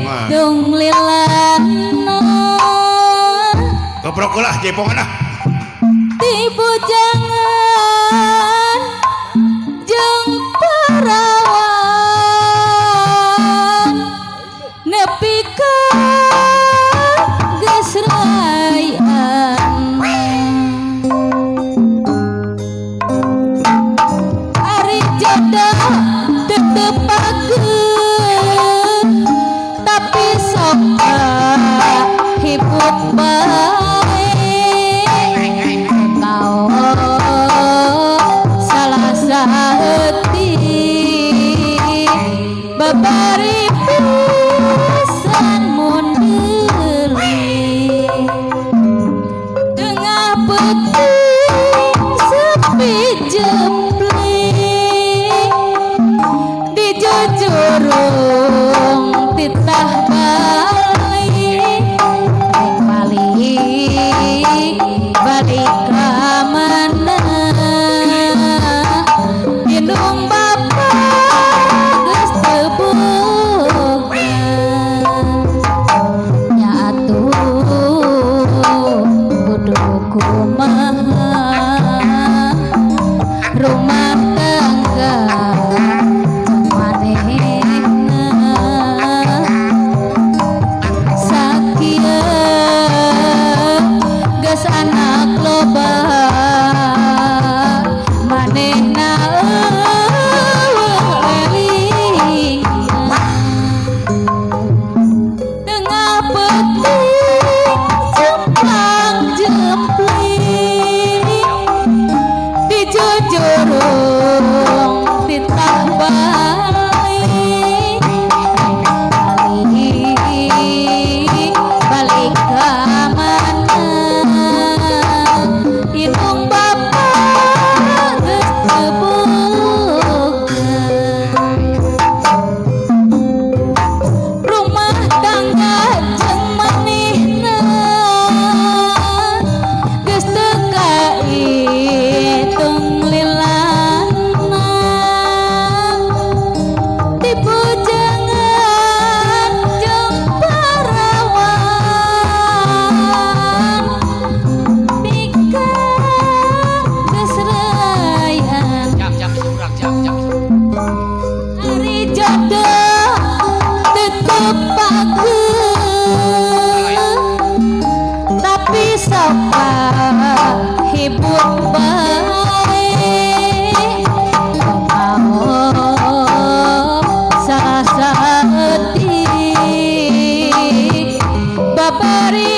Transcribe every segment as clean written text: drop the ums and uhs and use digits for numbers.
Kaitung lilana. Keprok lah jaipongan ah. Ti bujangan jeung parawan nepi ka geus rayan. Ari jodoh tetep pageut, tapi sok hibut bae kau salah saeutik babari pisan mundeuli. Tengah peuting sepi jempling di jujurung titah balik. Rek balik, balik ka mana? Indung bapa geus teu boga. Nya atuh kudu kumaha rumah tangga jeung manehna? Sakieu geus anak loba, manehna euweuh elingna. Tengah peuting jemplang jempling di jujurung titah balik. Balik, balik ka mana? Indung bapa geus teu boga. Rumah tangga jeung manehna geus teu kaitung lilana. Ti bujangan jeung parawan pika geus rayan. Jap jap surak jap jap. Ari jodoh tetep pageut, tapi sok hibut bae kau salah saeutik babari.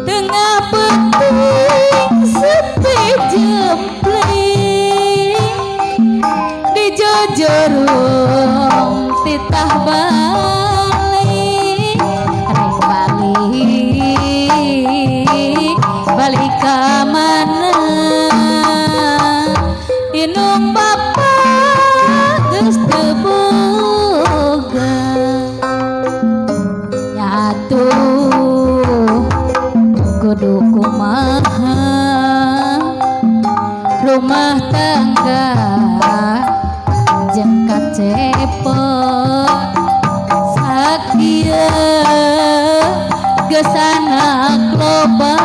Tengah peuting sepi jempling di jujurung titah balik. Rek balik, balik ka mana? Indung bapa geus teu boga. Nya atuh kudu kumaha rumah tangga jeung kacepot? Sakieu geus anak loba,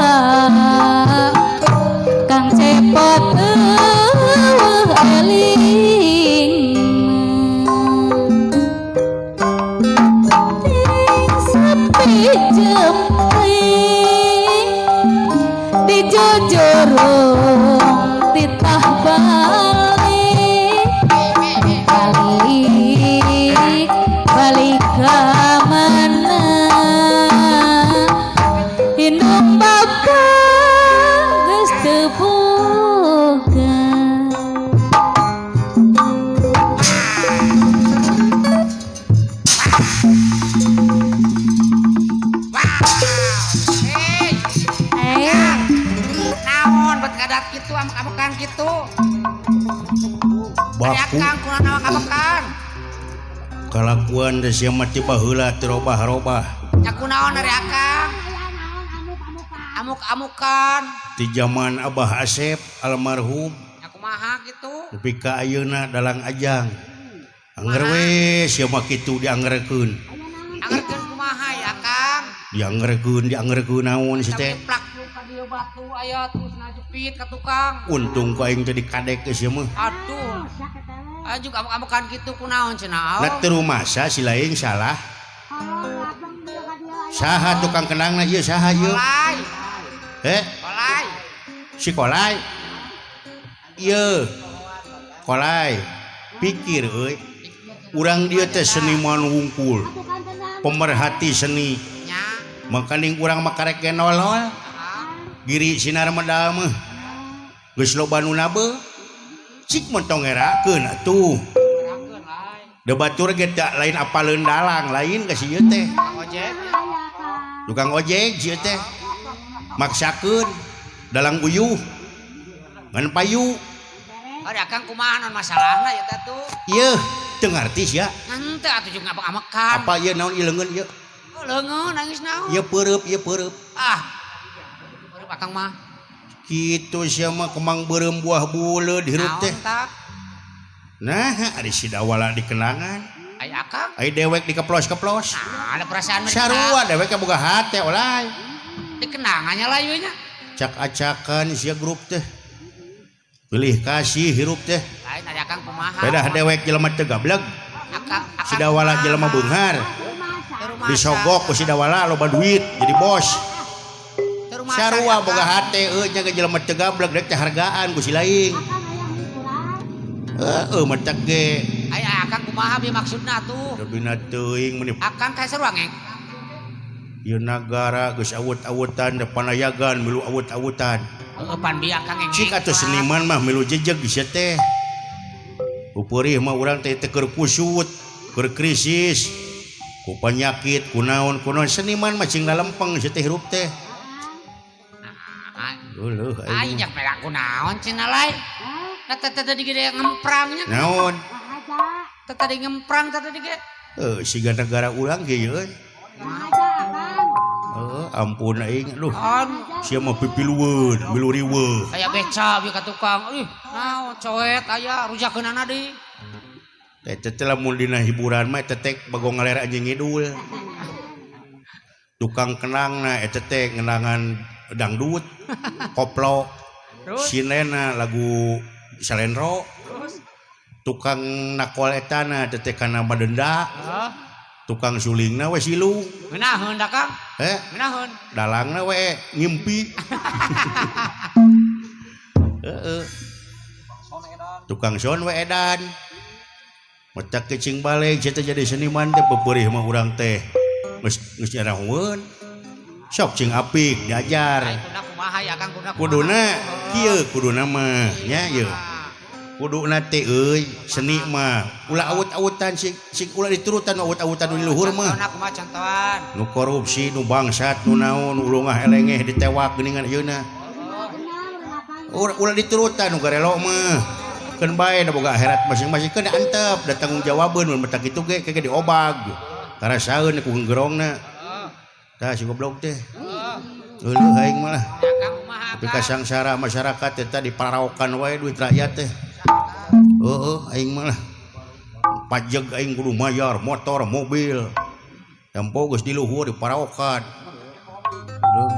Kang Cepot euweuh eling. Ting sepi jempling di jujurung titah balik. Balik, balik ka mana? Indung bapa geus teu boga. Hei, Eh, naon bet kadat kitu amek-amekan kitu? Ari Baku. akang kunaon amek-amekan? Kalakuan teh sia mah ti baheula teu robah-robah. Nya kunaon ari akang? Amuk-amukan. Di zaman Abah Asep almarhum. Nya kitu? Nepi ka ayeuna dalang Ajang. Angger we sia mah kitu dianggerkeun. Anggerkeun kumaha ya Kang? Dianggerkeun dianggerkeun naon si teh? Plak ka dieu batu aya terus ngajepit ka tukang. Untung ku aing teh dikadek ke sia mah. Aduh. Ajuk amuk-amukan kitu kunaon cenah? Nah teu rumasa si lain salah. Saha tukang kenangna ieu saha ieu? Kolai. Eh? Kolai. Si Kolai. Ieu. Kolai. Pikir euy. Urang dieu teh seniman wungkul. Pemerhati seni. Nya. Makaning urang mah karek ge nolol. Giri sinar medal mah. Geus loba nu nabe. Cik mun tong ngerakeun atuh. Ngerakeun lain. Da batur ge teh lain apaleun dalang, lain ka si ieu teh. Ojek. Tukang ojek si ieu teh. Maksakeun dalang uyuh. Ngan payu. Ari Akang kumaha naon masalahna ya teh tuh? Ieu teu ngarti sia. Henteu atuh jeung ngambek-ambekan. Apa ieu naon ieu leungeun ieu? Oh, leungeun nangis naon? Ieu peureub, ieu peureub. Ah. Peureub Akang mah. Kitu sia mah kemang beureum buah buleud hirup teh. Nah, ari si Dawala dikenangan. Ai Akang. Ai dewek dikeplos-keplos. Nah, ada perasaan mah. Sarua dewek boga hate olay. Dikenangannya lah ieu nya. Cak-acakan sia grup teh. Pilih kasih hirup teh. Lain ari Akang kumaha. Pedah dewek jelema teu gableg. Akang Si Dawala jelema beunghar. Disogok ku si Dawala loba duit jadi bos. Sarua boga hate euy nya ge jelema teu gablek rek teh hargaan ku si lain. Heeh matak ge. Ai Akang kumaha bieu maksudna atuh? Dina teuing meuni. Akang ka sarua ngeng. Ieu nagara geus awut-awutan da panayagan milu awut-awutan. Heueuh pan bieu Akang ngeng. Cik atuh seniman mah milu jejeg sia teh. Upeurih mah urang teh teu keur kusut, keur krisis, ku penyakit, ku naon kunaon seniman mah cing lalempeng sia teh hirup teh. Leuh aing nyak perak ku naon cenah lain. Nah teh tadi gede ngemprangnya. Naon? Teh tadi ngemprang teh tadi ge. Heuh siga negara urang ge euy. Heuh ampun aing aduh. Sia mah pipilueun, milu riweuh. Aya beca bi ka tukang. Ih, naon coet aya rujakeunana deui. Teh teh lamun dina hiburan mah teh teh bagong ngaler anjing ngidul. Tukang kenangna eta teh ngenangan dangdut, koplo, sinena lagu salendro, tukang nakol etana teh kana madenda, tukang sulingna we silung. Ngeunaheun da Kang? Ngeunaheun. Dalangna we ngimpi. Heeh. Tukang son we edan. Mecak kecing balik sia teh jadi seniman teh pepeurih mah urang teh. Geus geus nyarahoeun. Sok cing apik diajar. Kuduna kieu kuduna mah nya ieu. Kuduna teh euy seni mah ulah awut-awutan sing sing ulah diturutan awut-awutan nu luhur mah. Nu korupsi nu bangsat nu naon nu lungah elengeh ditewak geuningan ayeuna. Ulah diturutan nu garelo mah. Keun bae da boga akhirat masing-masing keun antep da tanggung jawabeun mun mata kitu ge ke diobag. Karasaeun ku gerongna. Tah si goblok teh. Leuh aing mah lah. Tapi kasangsara masyarakat teh tadi paraokan wae duit rakyat teh. Heueuh aing mah lah. Pajeg aing kudu mayar motor, mobil. Tempo geus di luhur diparaokan.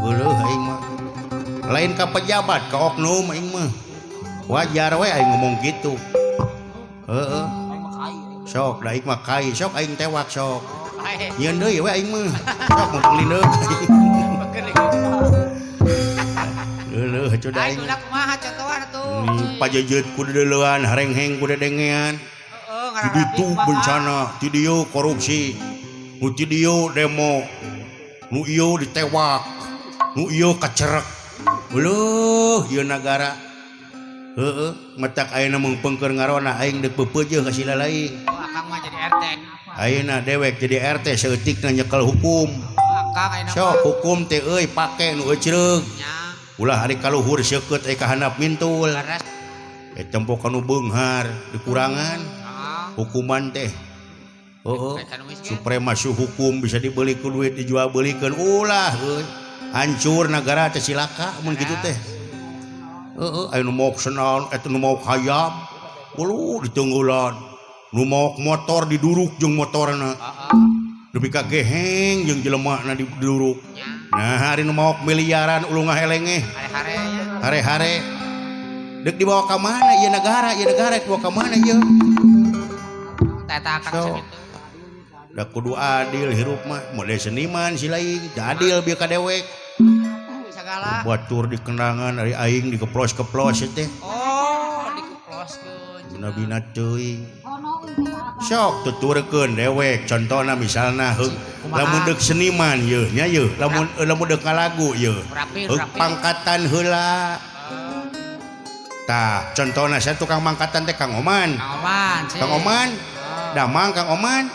Leuh aing mah. Lain ka pejabat, ka oknum aing mah. Wajar we aing ngomong gitu. Heeh. Sok da aing mah kai, sok aing tewak sok. Nyeun deui we aing mah. Sok mumpung lindeuk. Leuh cuda aing. Kumaha contohan atuh? Pajejeut ku deuleuan, harengheng ku dedengean. Di ditu bencana, di dieu korupsi, nu ti dieu demo, nu ieu ditewak, nu ieu kacerek. Leuh ieu nagara. Heeh, matak ayeuna meungpeungkeun ngarona aing deuk peupeujeuh ka si lalaing. Akang mah jadi RT. Ayeuna dewek jadi RT saeutikna nyekel hukum. Sok hukum teh euy pake nu eucreug. Ulah ari kaluhur seukeut aya ka handap mintul. Tempo kanu beunghar dikurangan hukuman teh. Heeh. Supremasi hukum bisa dibeli ku duit dijual belikeun ulah euy. Hancur nagara teh cilaka mun kitu teh. Heeh, aya nu maok sendal, eta nu maok hayam. Uluh ditunggulan. Nu maok motor diduruk jeung motorna. Nepi ka geheng jeung jelemana diduruk. Nah, hari nu maok miliaran ulu ngahelenge. Hare-hare nya. Hare-hare. Deuk dibawa ka mana ieu negara? Ieu negara dibawa ka mana ieu? Eta akang So. sakitu. Da kudu adil hirup mah, model seniman si lain, teu adil bieu ka dewek. Sagala. Batur di kenangan ari aing dikeplos-keplos teh. Oh, dikeploskeun. Bina-bina teuing. Sok tuturkeun dewek contona misalna heug lamun deuk seniman yeuh nya yeuh, lamun lamun deuk ngalagu yeuh. Rapi, Heug rapi. pangkatan heula. Tah, contona saya tukang mangkatan teh Kang Oman. Kang Oman, sih. Kang Oman, damang Kang Oman.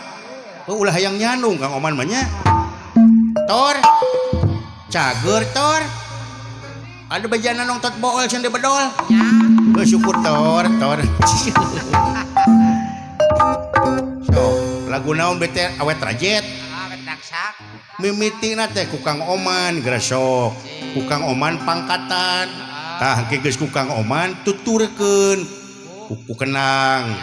Oh, ulah hayang nyandung Kang Oman mah nya. Tor. Cager tor. Ada bejana nongtot bool cenah bedol. Nya. Oh, syukur tor, tor. So, lagu naon bete awet rajet. Awet daksak. Mimitina teh ku Kang Oman gresok. Ku Kang Oman pangkatan. Tah engke geus ku Kang Oman tuturkeun. Ku kenang.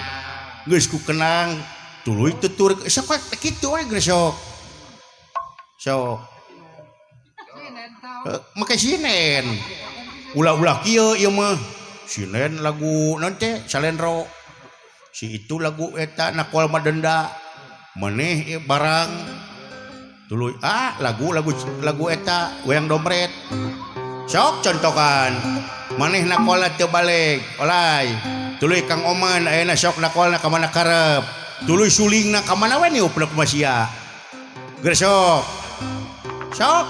Geus ku kenang tuluy tutur sok kitu we gresok. Sok. Make sinen. Ulah-ulah kieu ieu mah. Sinen lagu naon teh salendro. Si itu lagu eta nakol mah denda. Maneh ieu barang. Tuluy lagu lagu lagu eta wayang dompret. Sok contokan. Maneh nakolna teu baleg. Olay. Tuluy Kang Oman ayeuna sok nakolna ka mana karep. Tuluy sulingna ka mana we niupna kumaha sia. Gresok. Sok.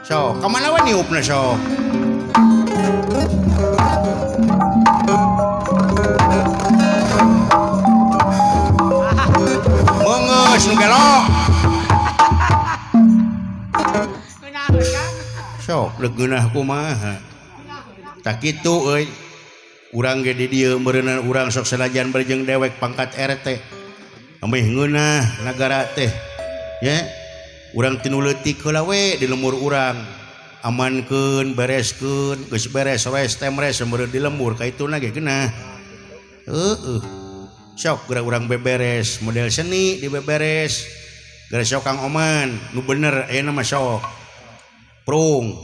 Sok, ka mana we niupna sok. Meungeus nu gelok. Kunaon Kang? Sok deuk ngeunah kumaha. Tah kitu euy. Urang ge di dieu meureunna urang sok sanajan bari jeung dewek pangkat RT. Ameh ngeunah nagara teh. Nya. Urang tinu leutik heula we di lembur urang. Amankeun, bereskeun, geus beres res temres meureun di lembur ka ituna ge geunah. Heueuh. Sok geura urang beberes model seni dibeberes. Geura sok Kang Oman nu bener ayeuna mah sok. Prung.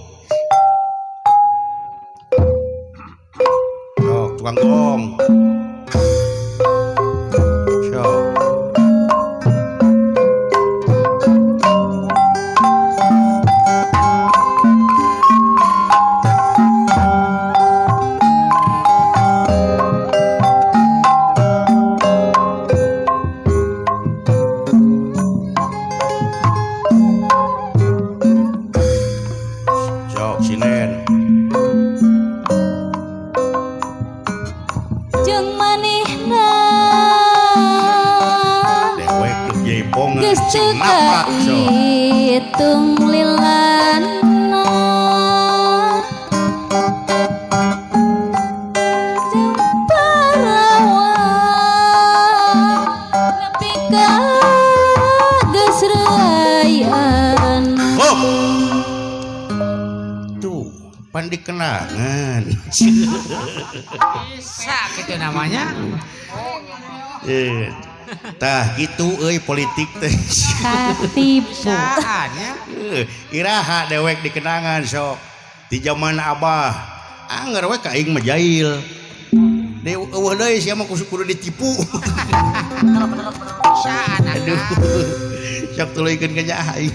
Sok tukang gong. Sok. Sok sinen. Jeung manehna Dewek teu jaipongan geus teu cing napak sok. kahitung lilana. Jeung parawan nepi ka geus reuayana. Hop. Tuh, pan dikenangan. Bisa gitu namanya. Tah gitu euy politik teh. Katipu. Bisaan ya. Iraha dewek dikenangan sok. Di zaman Abah anger we ka aing mah jail. Deui eueuh deui sia mah kudu ditipu. Bisaan Aduh. akang. Sok tuluykeun ka nyaah aing.